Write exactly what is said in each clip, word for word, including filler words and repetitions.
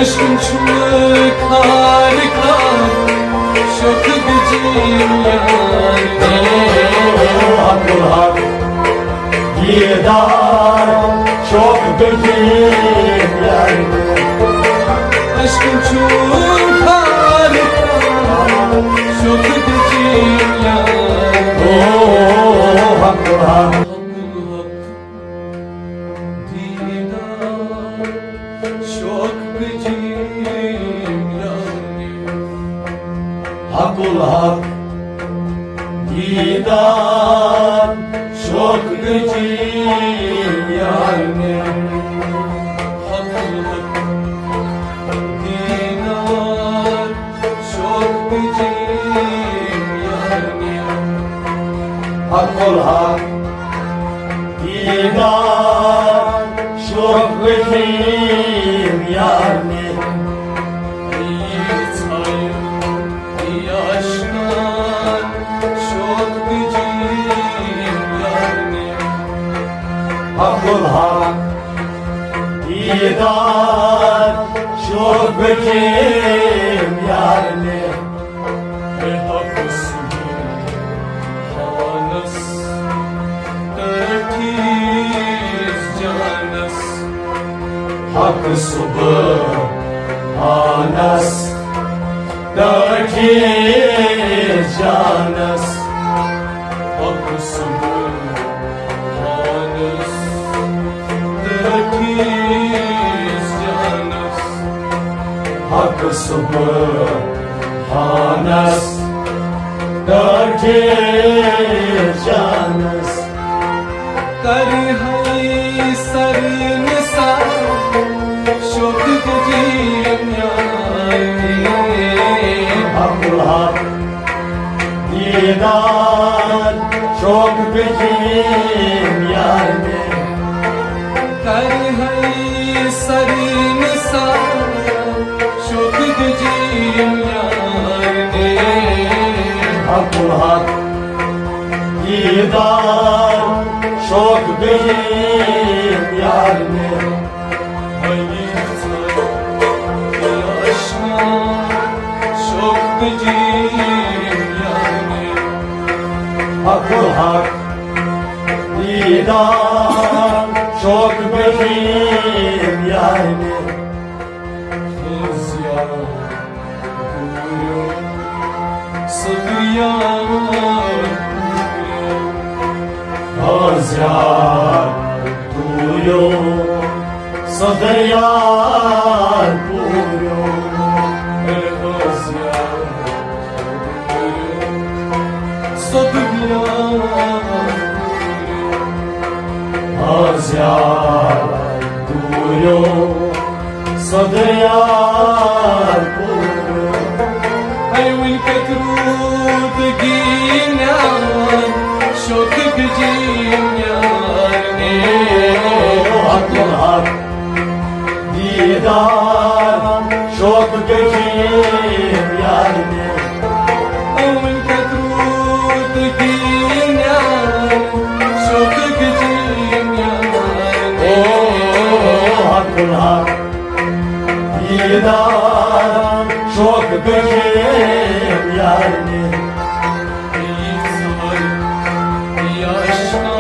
عشقن چھُ مےٚ کھارِ کھارِ شوقہٕ بجیم یار۔ او حق الحق دیدار شوقہٕ بجیم یار۔ عشقن چھُ کھارِ کھارِ شوقہٕ بجیم یار۔ او حق الحق دیدار شوق بجیم یارنہِ۔ حق الحق دیدار شوق بجیم یارنہِ۔ حق الحق دیدار شوق بجیم یارنہِ۔ حق الحق دیدار شوق بجیم یارنہِ۔ ییٖژ ہاے یہِ آشنا شوق بجیم یارنہِ۔ حق الحق دیدار شوق بجیم یارنہِ۔ اے حق سبحانس ٹٲٹھِس جانس۔ حق سبحانس ٹٲٹھِس جانس۔ حق سبحانس ٹٲٹھِس جانس۔ حق سبحانس ٹٲٹھِس جانس۔ ترہائی سر نثار شوق بجیم یارنہِ۔ حق الحق دیدار شوق بجیم یارنہِ۔ ترہائی سر نثار شوق بجیم یارنہِ۔ حق الحق دیدار شوق بجیم یارنہِ۔ شوق بجیم یارنہِ۔ حق الحق دیدار شوق بجیم یارنہِ۔ زیار پوریو صدر یار پوریو۔ ہاں زیار پوریو صدر یار پوریو۔ اے ہاں زیار پوریو صدر یار پوریو۔ ہاں زیار پوریو صدر یار پوریو۔ اے وٕنۍ کتہِ روٗد گیٖنیان شوق بجیم یارنہِ۔ حق الحق دیدار شوق بجیم یارنہِ۔ اے وٕنۍ کتہِ روٗد گیٖنیان شوق بجیم یارنہِ۔ او حق الحق دیدار شوق بجیم یارنہِ۔ ییٖژ ہاے یہِ آشنا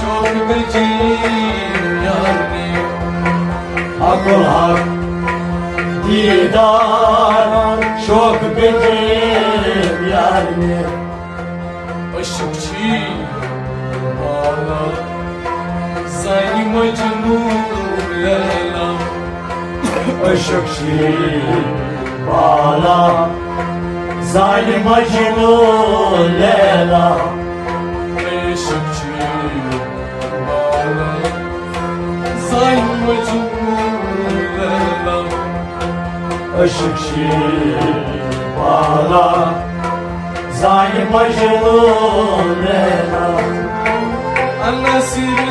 شوق بجیم یارنہِ۔ حق الحق دیدار شوق بجیم یارنہِ۔ عشق چھی بالا زانہِ مجنون لیلا۔ عشق چھی بالا زانہِ مجنون لیلا۔ عشق چھی بالا زانہِ مجنون لیلا۔ عشق چھی بالا زانہِ مجنون لیلا۔ انا سیرِ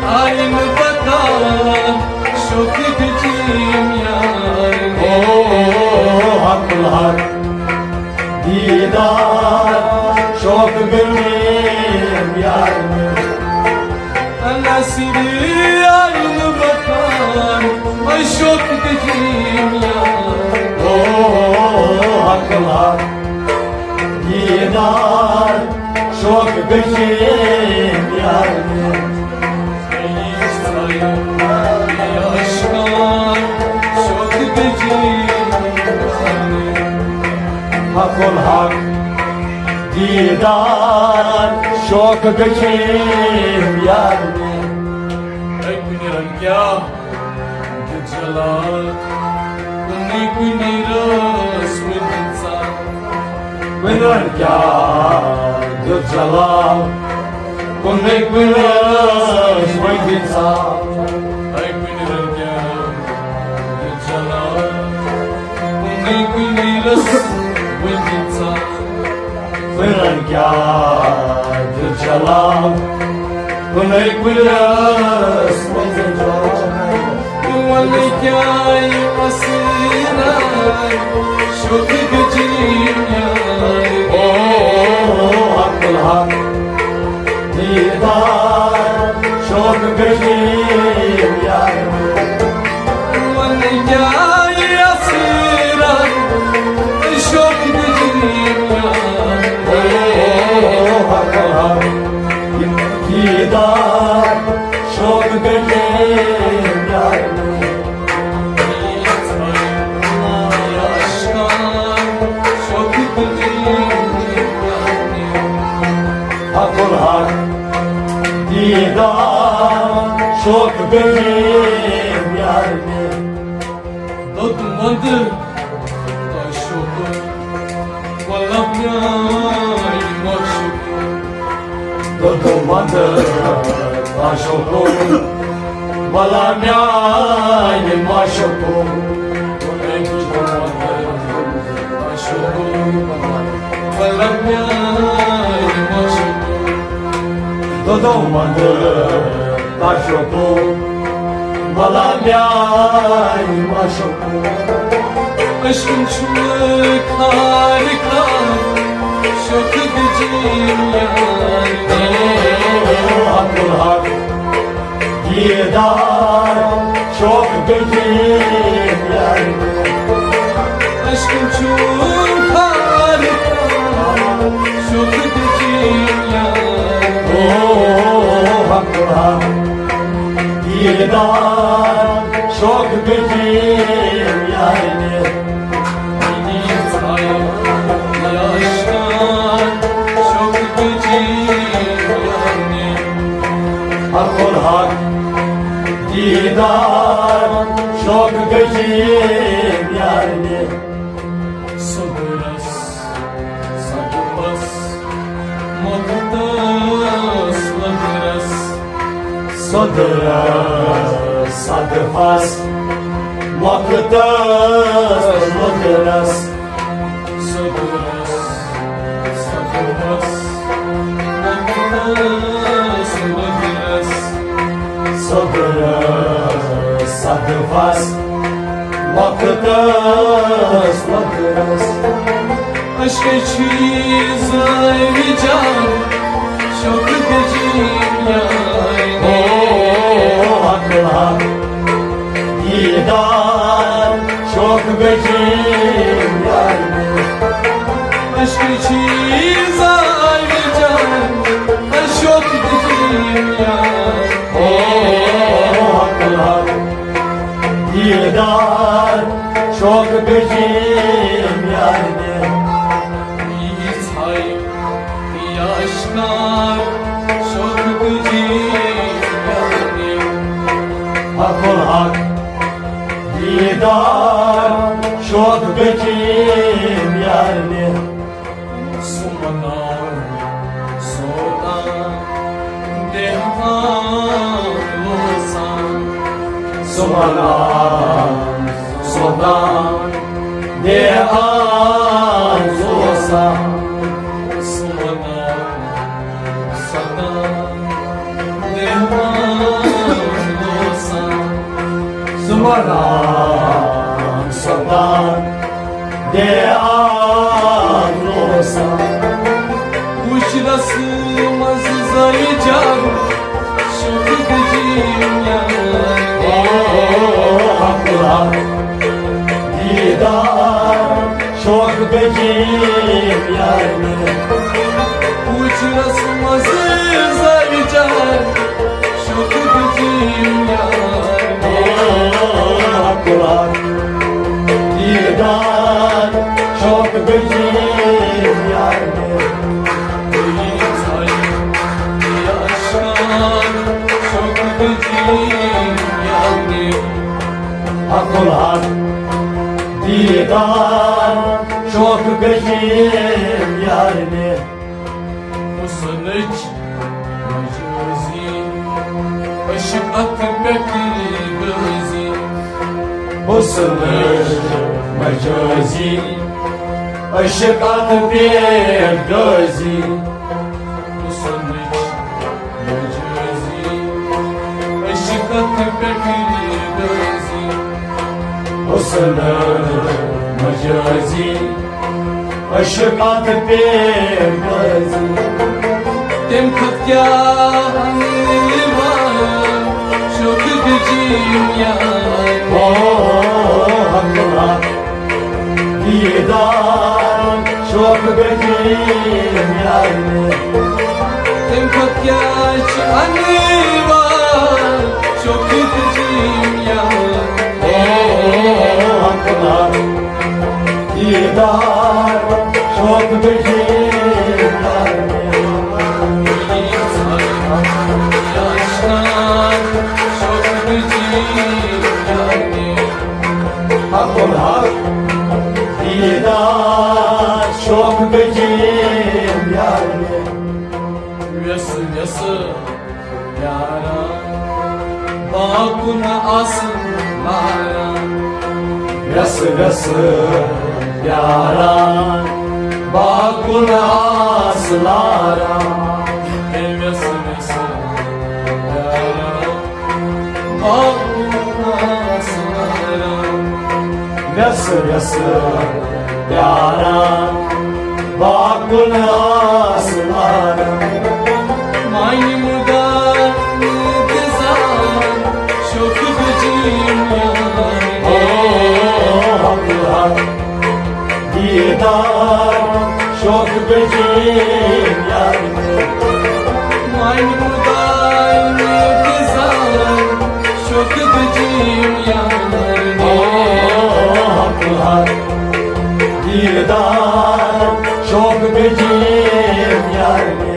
آینہٕ بکار شوق بجیم یارنہِ۔ او حق الحق دیدار شوق بجیم یارنہِ۔ انا سیرِ آینہٕ بکار شوق دِژ یار۔ او حق الحق دیدار شوق دِژ یار۔ حق الحق دیدار شوق دِژ یار۔ اے کُنہِ رنٛگہٕ کیٛاہ دیُت جلال، کُنی کُنی رٲس وٕنہِ ژاو۔ وٕنہِ کیٛاہ دیُت جلال، کُنی کُنی رٲس وٕنہِ ژاو۔ اے کُنہِ رنٛگہٕ کیٛاہ دیُت جلال، کُنی کُنی رٲس وٕنہِ ژاو۔ وٕنہِ کیٛاہ دیُت جلال، کُنی کُنی رٲس وٕنہِ ژاو۔ وَلہٕ کیٛاہ یہِ اَسرار، شوق دِژ یار۔ او حق الحق دیدار شوق دِژ یار۔ وَلہٕ کیٛاہ یہِ اَسرار، شوق دِژ یار۔ او حق الحق دیدار شوق دِژ یار۔ حق الحق دیدار شوق دِژ یار۔ دۄد وۄندٕ تۄہہِ شوقو وَلہٕ میٛانہِ معشوقو۔ دۄد وۄندٕ تۄہہِ شوقو وَلہٕ میٛانہِ معشوقو۔ وَلہٕ میٛانہِ معشوقو۔ دۄدو منٛدٕ تشوکو، ولا میٛانہِ مشوکو۔ عشقن چھُ کھارِ کھارِ شوق دِژ یار۔ او عبدالحق دیدار شوق دِژ یار۔ عشقن چھُ کھارِ کھارِ شوق دِژ یار۔ او عبدالحق دیدار شوق دِژ یار۔ عبدالحق دیدار شوق دِژ یار۔ صبرس صدفس مۄکھتس لٔدرس۔ صدرس صدفس مۄکھتس لٔدرس۔ صدرس صدفس مۄکھتس لٔدرس۔ صدرس صدفس وقتس وقتس۔ عشقٕچ چھِ زٲوِج جان، شوق دِژ یار۔ او حق الحق دیدار، شوق دِژ یار۔ عشقٕچ چھِ زٲوِج جان، شوق دِژ یار۔ او حق الحق دیدار، شوق دِژ یار۔ یِژھ ہاے یہِ آشکار، شوق دِژ یار۔ حق الحق دیدار، شوق دِژ یار۔ سُہ مَناو سوتان دِہان لوسان۔ سُہ مَناو سوتان دِہان لوسان۔ سُہ مَناو سوتان دِہان لوسان۔ سُہ مَناو سوتان دِہان لوسان۔ وُچھ رسمس زٲوِج جان، شوق دِژ یار۔ او، او، او، حق یارنہِ۔ وُچھ رسمہٕ زٲوۍ جان، شوقہٕ بجیم یارنہِ۔ آ، کُلار دیٖدار، شوقہٕ بجیم یارنہِ۔ شوقہٕ بجیم یارنہِ۔ آ، کُلار دیٖدار، شوقہٕ بجیم یارنہِ۔ حسنٕچ مجٲزی، عشق اتھ پٮ۪ٹھ غٲزی۔ حسنٕچ مجٲزی، عشق اتھ پٮ۪ٹھ غٲزی۔ حسنٕچ مجٲزی، عشق اتھ پٮ۪ٹھ غٲزی۔ حسنٕچ مجٲزی، عشق اتھ پٮ۪ٹھ غٲزی۔ تَمہِ کھۄتہٕ کیٛاہ اَنہٕ وۄنۍ شوقہٕ بجیم یارنہِ۔ او، حق، حق۔ دیٖدار، شوقہٕ بجیم یارنہِ۔ تَمہِ کھۄتہٕ کیٛاہ چھِ اَنہٕ وۄنۍ شوقہٕ بجیم یارنہِ۔ او، حق، حق۔ دیٖدار، شوقہٕ بجیم یارنہِ۔ حق، حق۔ دیٖدار، شوقہٕ بجیم یارنہِ۔ وٮ۪سہٕ وٮ۪سہٕ پیاران، باغ کُن آسہٕ لاران۔ وٮ۪سہٕ وٮ۪سہٕ پیاران، باغ کُن آسہٕ لاران۔ ہے وٮ۪سہٕ وٮ۪سہٕ پیاران، باغ کُن آسہٕ لاران۔ وٮ۪سہٕ وٮ۪سہٕ پیاران، باغ کُن آسہٕ لاران۔ مانہِ مُدعا اِنتظار، شوقہٕ بجیم یارنہِ۔ او، حق، حق۔ دیٖدار، شوقہٕ بجیم یارنہِ۔ مانہِ مُدعا اِنتظار، شوقہٕ بجیم یارنہِ۔ او، حق، حق۔ دیٖدار، شوقہٕ بجیم یارنہِ۔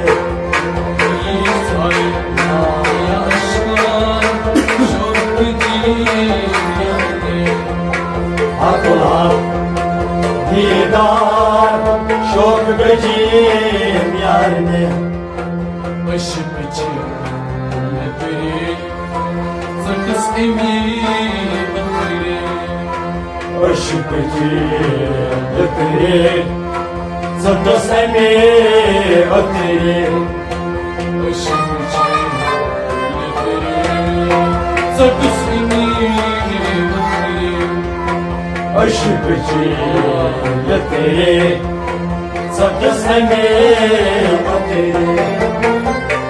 شوقہٕ بجیم یارنہِ۔ حق، حق۔ دیٖدار، شوقہٕ بجیم یارنہِ۔ عشق چھِ لِترِ، ژٔٹٕس اَمی أتھرِ۔ عشق چھِ لِترِ، ژٔٹٕس اَمی أتھرِ۔ عشق چھِ لِترِ، ژٔٹٕس اَمی أتھرِ۔ عشق چھِ لِترِ، ژٔٹٕس اَمی أتھرِ۔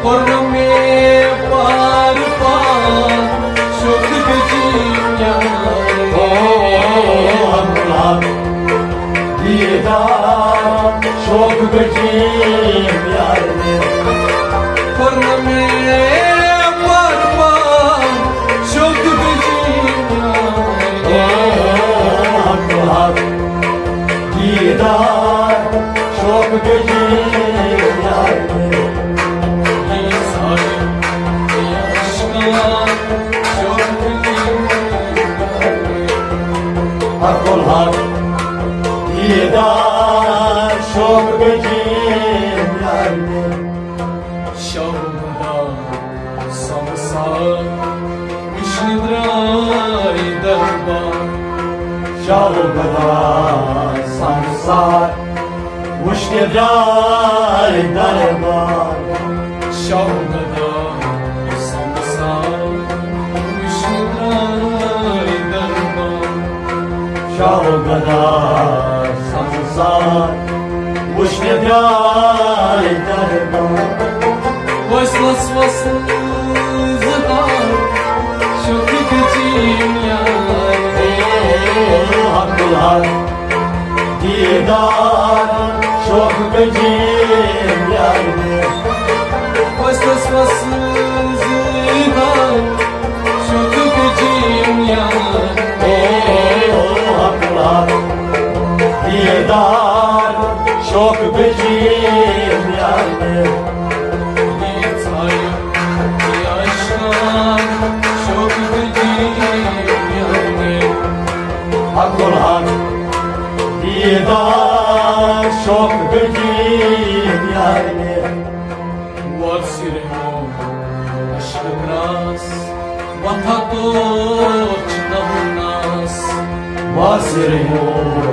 کوٚر نہٕ مےٚ پار پان، شوقہٕ بجیم یارنہِ۔ او، حق، حق۔ دیٖدار، شوقہٕ بجیم یارنہِ۔ کوٚر نہٕ مےٚ پار پان، شوقہٕ بجیم یارنہِ۔ او، حق، حق۔ دیٖدار، شوقہٕ بجیم یارنہِ۔ حق، حق۔ دیٖدار، شوقہٕ بجیم یارنہِ۔ شاہ گدا سمسار، وٕچھنہِ درٛاے دربار۔ شاہ گدا سمسار، وٕچھنہِ درٛاے دربار۔ شاہ گدا سمسار، وٕچھنہِ درٛاے دربار۔ شاہ گدا سمسار، وٕچھنہِ درٛاے دربار۔ وصلس وصل زٕ دار، شوقہٕ بجیم یارنہِ۔ او، حق، حق۔ دیٖدار، Jim yani. What's this, what's this? Çok gücüm yani. Oh, haklar. Diyedar, çok gücüm yani. Yeter, yaşlar, çok gücüm yani. Haklar. Diyedar, çok gücüm yani. What's your name? Aşkı biraz, vata to çınamnas. What's your name?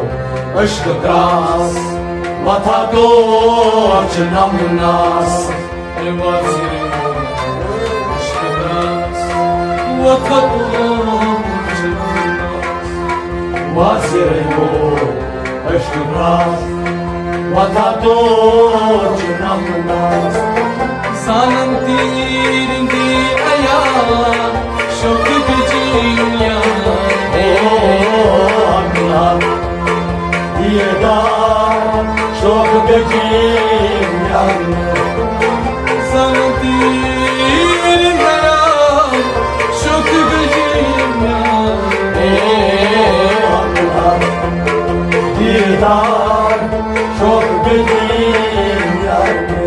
Aşkı biraz, vata to çınamnas. What's your name? Aşkı biraz, vata to çınamnas. Wazirimo, aşkı biraz, vata to çınamnas. Sanın tirindi aya, şok gücüm ya. Oh, Allah, diyedar, çok gücüm ya. Sanın tirindi aya, şok gücüm ya. Diyedar, çok gücüm yani.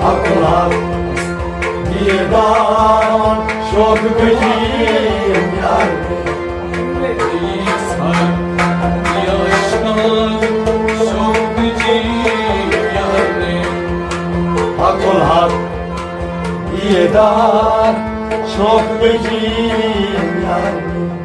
Haklar, diyedar, çok gücüm yani. Haklar, diyedar, çok gücüm yani.